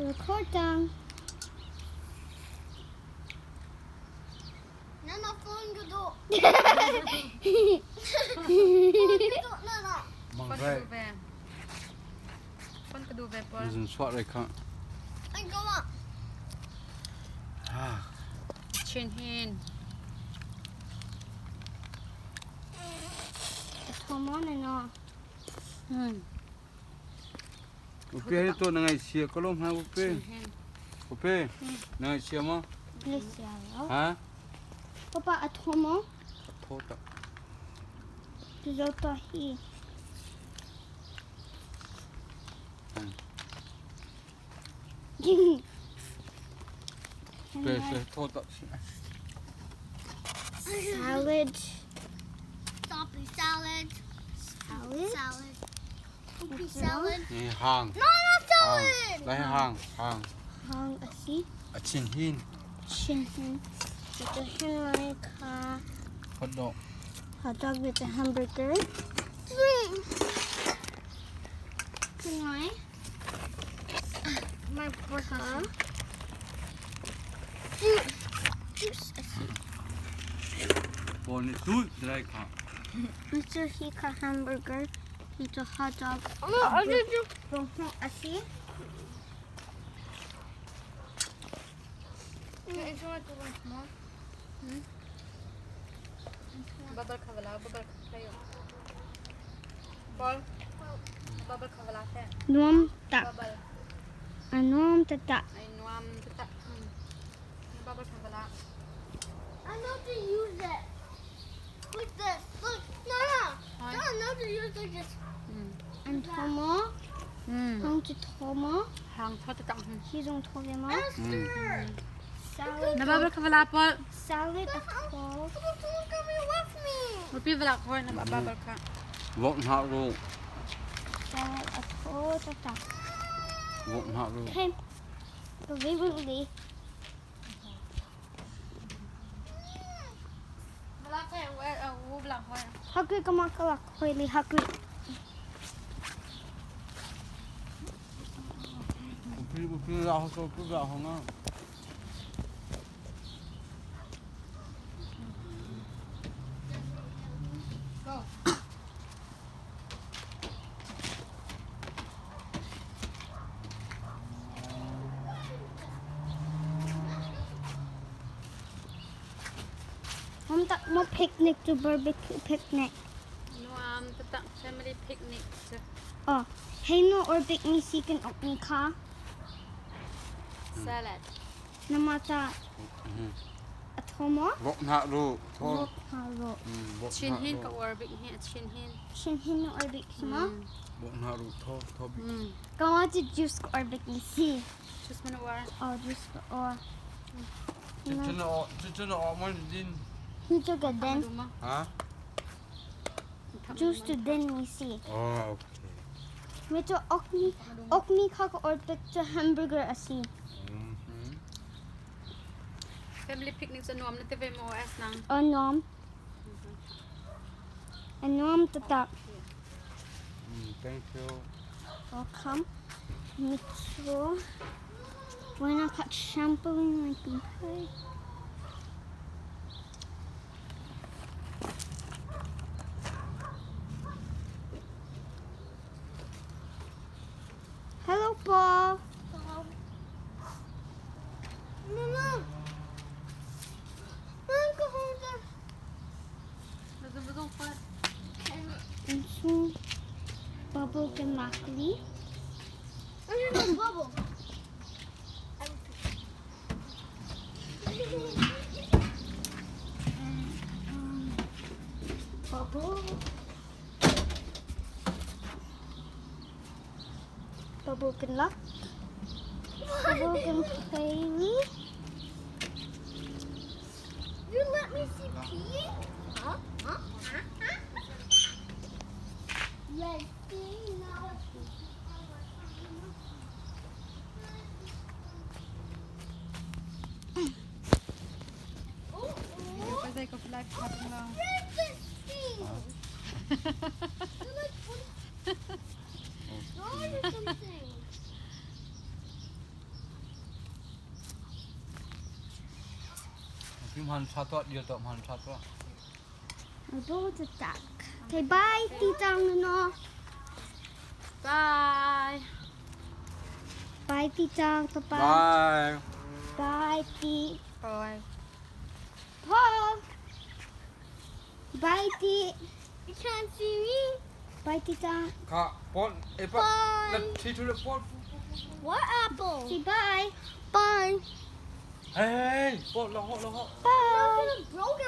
Record cang. Nana phone ka dawh. Phone ka dawh nana. Mang rai. Phone ka duh ve pawl. Zun suah rai kha. Anh có ạ. Ah. Chin hin. Thoma na na. Upe hai to na ngai sia ko lom ha upe. Upe na ngai sia ma? Ngai sia lo. Ha? Papa a thoma. A tho tak. Tu zo to hi. Pe se tho tak si. Salad. Soppy salad. Salad. Salad. Poopy salad. Ni hang. No, not salad. Lai hang, hang. Hang a si. A chin hin. Chin hin. With the hin like Hot dog. Hot dog with a hamburger. Cái My Huh? Juice. Bon ni tu drai kha. Mr. Hika hamburger. It's a hot dog. No, I did you. A si. Bubble khavala, bubble khayo. Ball. Bubble khavala te. Nuam tak. Bubble. Anuam tatak. Ai nuam tak. Bubble khavala. I know to use it. Like this. Look, no, no. Hi. No, I know to use like this. And tomo. Hang to tomo. Hang tho tak. Hi zong tomo. Esther. Salad. Na bubble khavala pawl. Salad of twelve. Look, look at me with me. Rupi vala khoi na bubble kha. Vok na ro. Salad of twelve tatak. Vok na ro. Okay. We will leave. Vala khe we u vala khoi. Hakri kamakala koili hakri. Upe upe la ho so upe la ho na. Go. Mom tak mo picnic to barbecue picnic. Nuam tak family picnic. Oh, hey no or big me seeking okni ka. Salad. Namata atomo. Vok na ro. Tho. Haro. Vok Chin na hin ka ro. or big hin chin hin. Shin hin no or big sma. Vok na ro tho tho bi. Go on to juice or big me see. Just mana war. Oh, juice or. Chen o chen o mon din. He took a den. Duma. Ha? Juice to den me see. Oh, okay. Me to okni okni ka or big to hamburger asi. Mhm. Family picnic sa nuam na te ve mo as nang. Oh nom. And nom tata. Thank you. Welcome. Mitchell. When I cut shampooing like a pig. Hello, Paul. No, no. Mom, go home. there. Bazum bazum khoi. And some bubble gamakli. There's no bubble. Bubble. Bubble good luck. Bubble gum play. You let me see peeing? Huh? Huh? Huh? Huh? Let's see now. Oh, Ko zai ko flag khat la. break this thing. You like put it or something. Hman tha to dir to hman tha to. My bones are stuck. Okay, bye, Tita Nuno. Bye. Bye, Tita. Papa. Bye. Bye, Ti. Bye. Paul. Bye, Ti. You can't see me. Bye, Tita. Kha pon e pa Bye. la thi thu le pon. What apple? Say bye. Bye. Hey, pon la ho la ho. Bye. Broken.